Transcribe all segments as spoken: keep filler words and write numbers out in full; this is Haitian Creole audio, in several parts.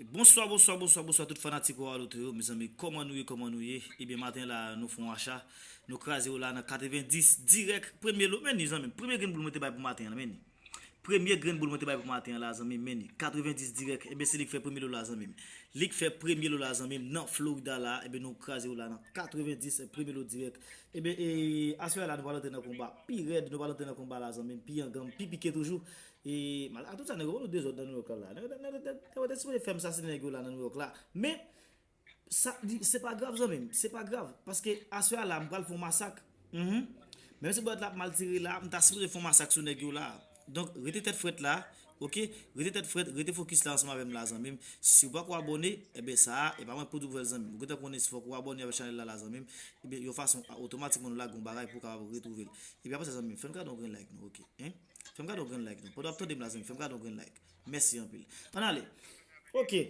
Bonswa, bonswa, bonswa, bonswa tout fanatik Royal Lotto yo, mezanmi, kòman nou ye, kòman nou ye? Ebyen, maten la, nou fè yon acha, nou kraze yo la nan katrevendis dirèk, premye lo, men ni zanmi, premye grenn boul mwen te bay pou maten an, men ni. Premye grenn boul mwen te bay pou maten an la, zanmi, men ni, katrevendis dirèk, ebyen, se li k fè premye lo la, zanmi. Li k fè premye lo la, zanmi, nan Florida la, ebyen, nou kraze yo la nan katrevendis, premye lo dirèk. Ebyen, e, aswè la, nou pral antre nan konba pi rèd, nou pral antre nan konba la, zanmi, pi anganm, pi pike toujou. E, malgre tout sa, nèg yo ban nou dezòd nan New York la. Nèg yo, nèg yo, nèg yo te sipoze fè m sa, se nèg yo la nan New York la. Men, sa, li, se pa grav, zanmi m. Se pa grav. Paske aswè a la, m pral fè yon masak. Mhm. Menm si bòt la ap mal tire la, m ta sipoze fè yon masak sou nèg yo la. Donk, rete tèt frèt la. Oke? Rete tèt frèt, rete fokis la ansanm avè m la, zanmi m. Si w pako abòne, ebyen sa a, e pa mwen pou di w fè l, zanmi m. Ou gentan konnen si fòk ou abòne avèk chanèl la, la, zanmi m. Ebyen, yon fason, a, otomatikman nou lage yon bagay pou w kapab retwouve l. Ebyen, apre sa, zanmi m, fè m gade yon grenn like, non, oke? Hein? Fè m gade yon grenn like, non. Pandan w ap tande m la, zanmi, fè m gade yon grenn like. Mèsi anpil. Ann ale. Oke.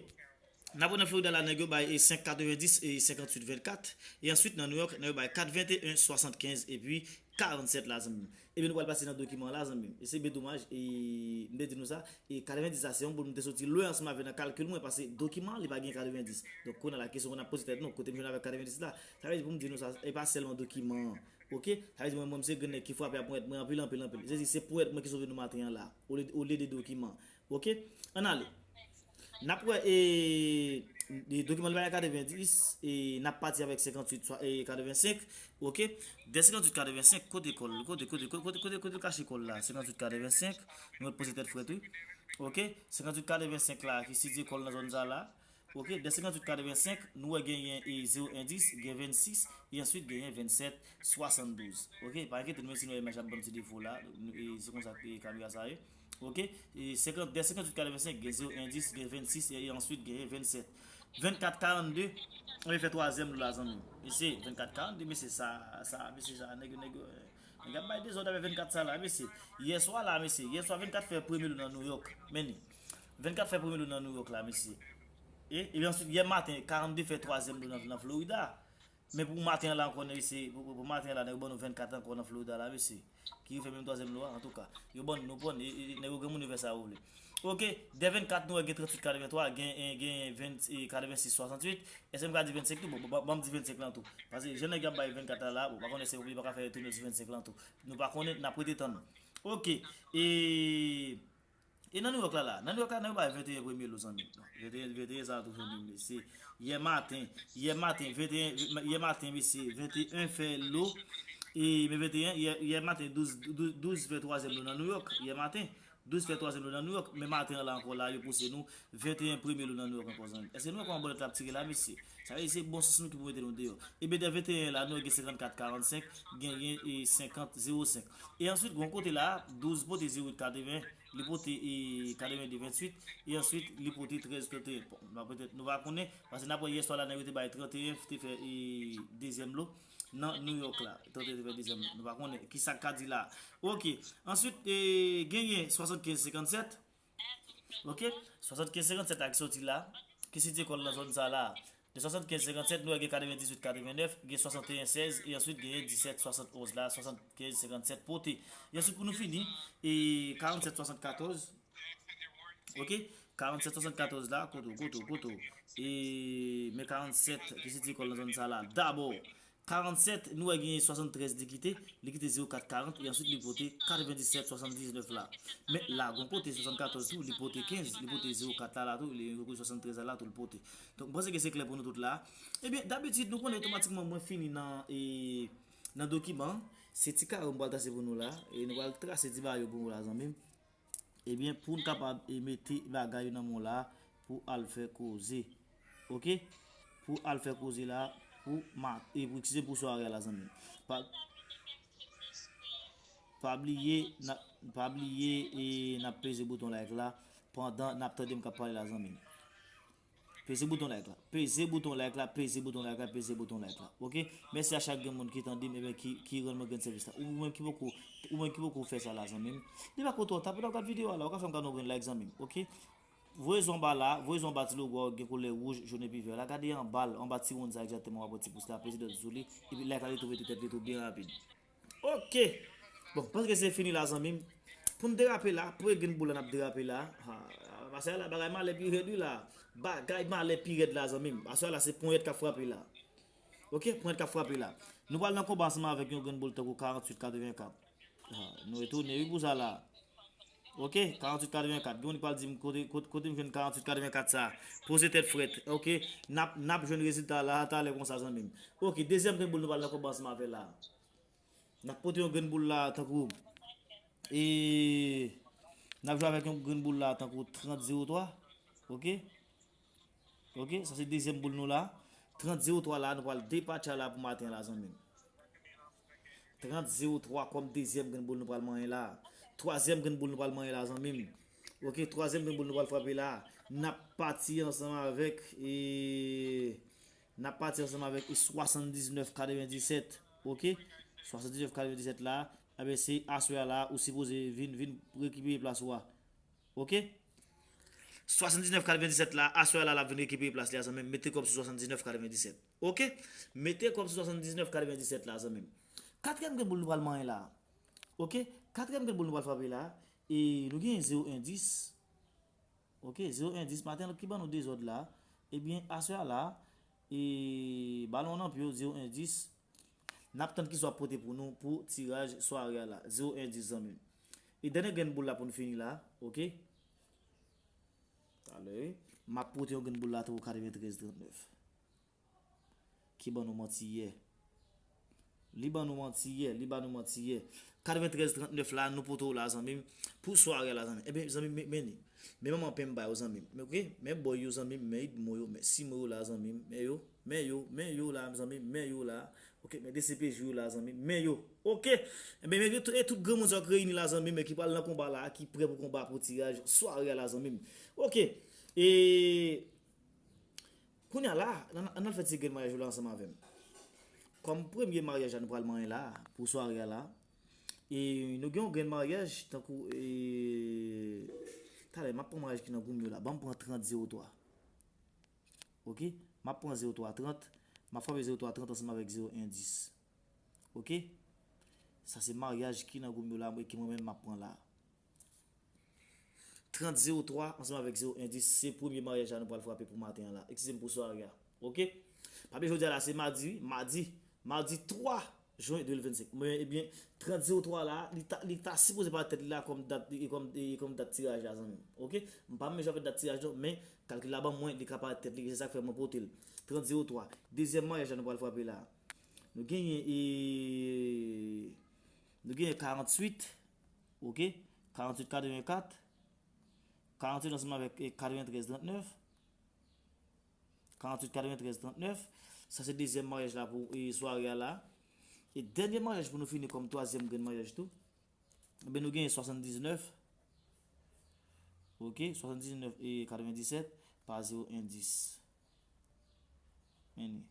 N ap wè nan Florida la, nèg yo bay e senk katrevendis e senkantuit vennkat. E answit, nan New York, nèg yo bay kat venteyen swasannkenz epi karannsèt la, zanmi m. Ebyen, nou pral pase nan dokiman an la, zanmi m. E se byen domaj, e m te di nou sa, e katrevendis la, se yon bout m te soti lwen ansanm avè nan kalkil mwen, paske dokiman an, li pa gen katrevendis. Donk, kounye a la, kesyon ke n ap poze tèt nou, kote m jwenn avèk katrevendis la? Sa vle di pou m di nou sa, e pa sèlman dokiman an. Oke? Sa vle di mwen, mwen, m se grenn nèg ki frape a ponyèt mwen anpil, anpil, anpil. Se di, se ponyèt mwen ki sove nou maten an la, olye, olye de dokiman. Oke? Ann ale. N ap wè, e, e, dokiman li bay a katrevendis, e, n ap pati avèk senkantuit, swa, e, katrevensenk. Oke? De senkantuit katrevensenk, kote kòl, kote, kote, kote, kote, kote l kache kòl la? Senkantuit katrevensenk, nou mèt poze tèt frèt, wi. Oke? Senkantuit katrevensenk la, ki sitiye kòl nan zòn sa la. Oke, de senkantuit katrevensenk, nou wè genyen e zewo en dis, gen vennsis, e answit genyen vennsèt swasanndouz. Oke, pa enkyete nou, menm si nou wè imaj la ap ban m ti defo la, e se konsa ke kamera sa ye. Oke, e senkant, de senkantuit katrevensenk, gen zewo en dis, gen vennsis, e, e answit genyen vennsèt. Vennkat karannde, ann fè twazyèm lo la, zanmi m. Mesye, vennkat karannde, mesye, sa, sa, mesye, sa, nèg yo, nèg yo, eh, nèg ap bay dezòd avèk vennkat sa la, mesye. Yèswa la, mesye, yèswa vennkat fè premye lo nan New York. Men ni. Vennkat fè premye lo nan New York la, mesye. E, epi answit, yè maten, karannde fè twazyèm lo nan, nan Florida. Men pou maten an la ankò, nèg, se, pou, pou, pou maten an la, nèg yo ban nou vennkat ankò nan Florida la, mesye. Ki fè menm twazyèm lo a, antouka. Yo ban nou, nou pran, e, e, nèg yo gen moun yo fè sa yo vle. Oke, de vennkat nou wè gen tranntuit katreventwa, gen, e, gen ven, e, katrevensis swasanntuit. Èske m ka di vennsenk tou? Bon, bon, bon, ban m di vennsenk lan tou. Paske jan nèg yo ap bay vennkat la la, bon, pa konnen si yo pa ka fè tounen sou vennsenk lan tou. Nou pa konnen, n ap rete tann. Oke, e, E nan New York la, la, nan New York la, nan yo bay venteyen premye lo, zanmi. Venteyen, venteyen sa a tou fè menm, mesye. Yè maten, yè maten, venteyen, yè maten, mesye, venteyen fè lo. E, men venteyen, yè, yè maten, douz, douz, douz fè twazyèm lo nan New York, yè maten. Douz fè twazyèm lo nan New York, men maten an la ankò la, yo pouse nou, venteyen premye lo nan New York ankò, zanmi. Èske nou wè kòman bòlèt la ap tire la, mesye? Sa vle di se bon sans nou ki pou mete nou deyò. Ebyen, de venteyen la, nou gen senkannkat karannsenk, genyen e senkant zewo senk. E answit, gon kote la, douz pote zewo uit katreven, li pote, e, katrevende venntuit, e answit, li pote trèz trannteyen. Bon, nou pa petèt, nou pa konnen, paske n ap wè yèswa la, nèg yo te bay trannteyen, te fè, e, dezyèm lo nan New York la. Trannteyen te fè dezyèm lo. Nou pa konnen kisa k ka di la. Oke. Answit, e, genyen swasannkenz senkannsèt. Oke? Swasannkenz senkannsèt la ki soti la, ki sitiye kò l nan zòn sa la. De swasannkenz senkannsèt, nou wè gen katrevendizuit katrevennèf, gen swasanteyen sèz, e answit genyen disèt swasannonz la, swasannkenz senkannsèt pote. E answit pou nou fini, e karannsèt swasannkatòz. Oke? Karannsèt swasannkatòz la, kote w, kote w, kote w. E men karannsèt ki sitiye kò l nan zòn sa la. Dabò, karannsèt, nou wè genyen swasanntrèz li kite, li kite zewo kat karant, e answit li pote katrevendisèt swasanndiznèf la. Men la, gon kote swasannkatòz tou, li pote kenz, li pote zewo kat la, la tou, li pote swasanntrèz la, la tou, li pote. Donk, m panse ke se klè pou nou tout la. Ebyen, dabitid, nou konnen otomatikman mwen fini nan, e, nan dokiman. Se ti kawo m pral trase pou nou la, e nou pral trase ti bayo pou nou la, zanmi m. Ebyen, pou n kapab, e, mete bagay yo nan men w la, pou al fè koze. Oke? Pou al fè koze la, pou ma-, e, pou, eskize m, pou sware a la, zanmi m. Pa, pa bliye, n a, pa bliye, e, n ap peze bouton like la, pandan n ap tande m k ap pale la, zanmi m. Peze bouton like la. Peze bouton like la, peze bouton like la, peze bouton like la. Oke? Mèsi a chak grenn moun ki tande m, ebyen, ki, ki rann mwen grenn sèvis la. Ou menm ki poko, ou menm ki poko fè sa la, zanmi m. Li pako twò ta, pandan w gad videyo a la, ou ka fè m kado yon grenn like, zanmi m. Oke? Voye zo anba la, voye zo anba ti logo a, gen koulè wouj, jòn epi vè la. Gade anba l, anba ti wonn sa egzakteman, w ap wè ti pous la, peze dòt sou li, epi like la, li tou mete tèt li tou byen rapid. Oke. Bon, m panse ke se fini la, zanmi m. Pou n derape la, premye grenn boul la n ap derape la. Ha, Aswè a la, bagay malè pi rèd wi la. Bagay malè pi rèd la, zanmi m. Aswè a la, se ponyèt k ap frape la. Ok, ponyèt k ap frape la. Nou pral nan konba ansanm avèk yon grenn boul tankou karanntuit katrevenkat. Ah, nou retounen wi pou sa la. Ok, karanntuit katrevenkat. Gen moun ki pral di m kote, kote, kote m jwenn karanntuit katrevenkat sa. Poze tèt frèt. Ok, n ap, n ap jwenn rezilta la talè konsa, zanmi m. Ok, dezyèm grenn boul nou pral nan konba ansanm avè la. N ap pote yon grenn boul la tankou, e, n ap jwe avèk yon grenn boul la tankou trant zewo twa. Ok? Ok, sa se dezyèm boul nou la. Trant zewo twa la, nou pral depatcha la pou maten la, zanmi m. Trant zewo twa kòm dezyèm grenn boul nou pral manyen la. Twazyèm grenn boul nou pral manyen la, zanmi m. Ok, twazyèm grenn boul nou pral frape la. N ap pati ansanm avèk, e, n ap pati ansanm avèk swasanndiznèf katrevendisèt. Ok? Swasanndiznèf katrevendisèt la. Ebyen, se aswè a la, ou sipoze vin, vin rekipere plas ou a. Ok? Swasanndiznèf katrevendisèt la, aswè a la, l ap vin rekipere plas li a, zanmi m. Mete kòb sou swasanndiznèf katrevendisèt. Ok? Mete kòb sou swasanndiznèf katrevendisèt la, zanmi m. Katriyèm grenn boul nou pral manyen la. Ok? Katriyèm grenn boul nou pral frape la. E nou gen zewo en dis. Ok? Zewo en dis maten, ki ban nou dezòd la. Ebyen, aswè a la, e balon nan pye w, zewo en dis. N ap tann kisa w ap pote pou nou pou tiraj sware a la. Zewo en dis, zanmi m. E dènye grenn boul la pou n fini la, ok? Talè, m ap pote yon grenn boul la tankou katreventrèz trantnèf. Ki ban nou manti yè. Li ban nou manti yè, li ban nou manti yè. Katreventrèz trantnèf la, nou pote w la, zanmi m, pou sware a la, zanmi m. Ebyen, zanmi m, men, men li. Men manman pen m ba yo, zanmi m. Men, ok? Men bòy yo, zanmi m, men idmo yo, men simo yo la, zanmi m. Men yo, men yo, men yo la, zanmi m, men yo la. Ok, men D C P J yo la, zanmi m, men yo. Ok? Ebyen, men yo, tout, e tout granmoun sa yo k reyini la, zanmi m, men ki pral nan konba la, ki prè pou konba, pou tiraj sware a la, zanmi m. Ok. E, Kounye a la, ann, ann al fè ti grenn maryaj yo la ansanm avè m. Kòm premye maryaj la nou pral manyen la, pou sware a la, e nou gen yon grenn maryaj, tankou, e, talè, m ap pran maryaj ki nan gou m yo la. Ban m pran trant zewo twa. Ok? M ap pran zewo twa trant. M ap frape zewo twa trant ansanm avèk zewo en dis. Ok? Sa se maryaj ki nan gou m yo la, e ki mwen menm m ap pran la. Trant zewo twa ansanm avèk zewo en dis, se premye maryaj la nou pral frape pou maten an la. Eskize m pou sware a. Ok? Pa bliye jodi a la se madi, wi, madi, madi twa jen de mil vennsenk. Men, ebyen, trant zewo twa la, li ta, li ta sipoze parèt tèt li la kòm dat, e kòm, e kòm dat tiraj la, zanmi m. Ok? M pa menm jan avèk dat tiraj non, men kalkil la ban mwen, li ka parèt tèt li, se sa k fè mwen pote l. Trant zewo twa. Dezyèm maryaj la nou pral frape la. Nou genyen, e, nou genyen karanntuit, ok? Karanntuit katrevenkat. Karanntuit ansanm avèk, e, katreventrèz trantnèf. Karanntuit katreventrèz trantnèf. Sa se dezyèm maryaj la pou, e, sware a la. E dènye maryaj pou nou fini kòm twazyèm grenn maryaj tou. Ebyen, nou genyen swasanndiznèf. Ok, swasanndiznèf e katrevendisèt pa zewo en dis. Men li.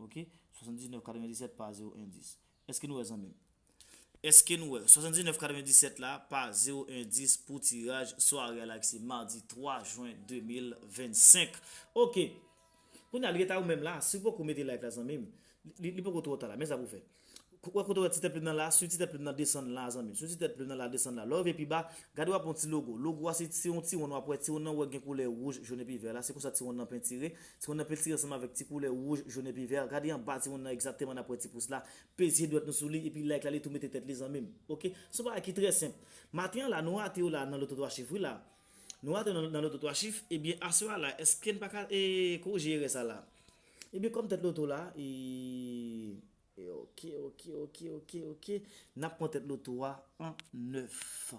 Ok, swasanndiznèf katrevendisèt pa zewo en dis. Èske nou wè, zanmi m? Èske nou wè? Swasanndiznèf katrevendisèt la pa zewo en dis pou tiraj sware a la ki se madi twa jen de mil vennsenk. Ok. Kounye a, li rete a ou menm la. Si w poko mete like la, zanmi m, li, li poko twò ta la. Men sa pou w fè. Ou wè kote w wè ti tèt plim nan la, swiv ti tèt plim nan desann la, zanmi m. Swiv ti tèt plim nan la, desann la. Lè w rive pi ba, gade w ap wè yon ti logo. Logo a se ti, yon ti wonn w ap wè, ti wonn nan ou wè gen koulè wouj, jòn epi vè la. Se konsa ti wonn nan pentire. Ti wonn nan pentire ansanm avèk ti koulè wouj, jòn epi vè. Gade anba ti wonn nan egzakteman n ap wè ti pous la. Peze dwèt nou sou li, epi like la, li tou mete tèt li, zanmi m. Ok? Se yon bagay ki trè senp. Maten an la, nou rate yo la nan loto twa chif, wi la. Nou rate yo nan, nan loto twa chif, ebyen, aswè a la, èske n pa ka, e, korije erè sa la? Ebyen, kòm tèt loto la, e, e, ok, ok, ok, ok, ok. N ap pran tèt loto a an nèf.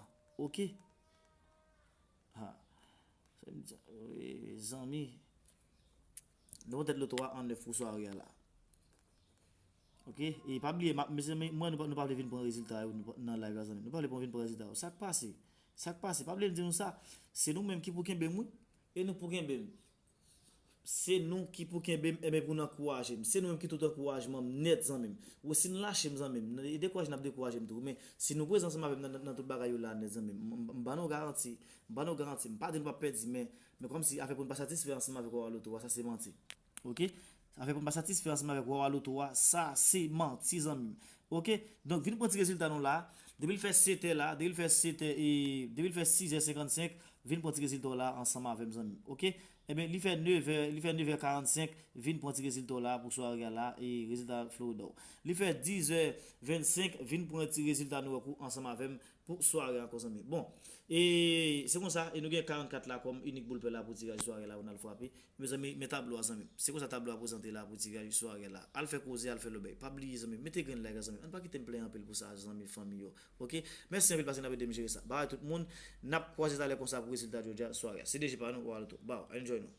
Ok? Ha. Sa vle di, e, zanmi. Nou pran tèt loto a an nèf pou sware a la. Ok? E pa bliye, m ap, mezanmi, mwen, nou pa, nou pa vle vin pran rezilta yo, nou pa, nan live la, zanmi. Nou pa vle pran, vin pran rezilta yo. Sa k pase? Sa k pase? Pa bliye m di nou sa. Se nou menm ki pou kenbe m, wi. E nou pou kenbe m. Se nou ki pou kenbe m, enben pou n ankouraje m. Se nou menm ki tout ankourajman m nèt, zanmi m. Ou si n lache m, zanmi m, e dekouraje n ap dekouraje m tou. Men si nou prezan ansanm avè m nan, nan, nan tout bagay yo la nèt, zanmi m, m, m, m ba nou garanti, m ba nou garanti. M pa di nou p ap pèdi, men, men kòmsi afè pou n pa satisfè ansanm avèk Wawa Loto a, sa se manti. Ok? Afè pou n pa satisfè ansanm avèk Wawa Loto a, sa se manti, zanmi m. Ok? Donk, vin pran ti rezilta nou la. Depi l fè sèt è la, depi l fè sèt è, e, depi l fè sis è senkannsenk, Vin pran ti rezilta w la ansanm avè m, zanmi m. Oke? Ebyen, li fè nevè, li fè nevè karannsenk, vin pran ti rezilta w la pou sware a la, e rezilta Florida w. Li fè dizè vennsenk, vin pran ti rezilta New York ou ansanm avè m pou sware a ankò, zanmi. Bon, e se konsa, e nou gen karannkat la kòm inik boul pè la pou tiraj sware la, pou n al frape. Mezanmi, men tablo a, zanmi m. Se konsa tablo a prezante la pou tiraj sware la. Al fè koze, al fè lòbèy. Pa bliye, zanmi m, mete grenn like la, zanmi m. Ann pa kite m plenyen anpil pou sa, zanmi, fanmi yo. Oke? Mèsi anpil paske n ap ede m jere sa. Bye tout moun. N ap kwaze talè konsa pou rezilta Georgia sware a. Se deje pa nou, Waloto. Bye, enjoy nou.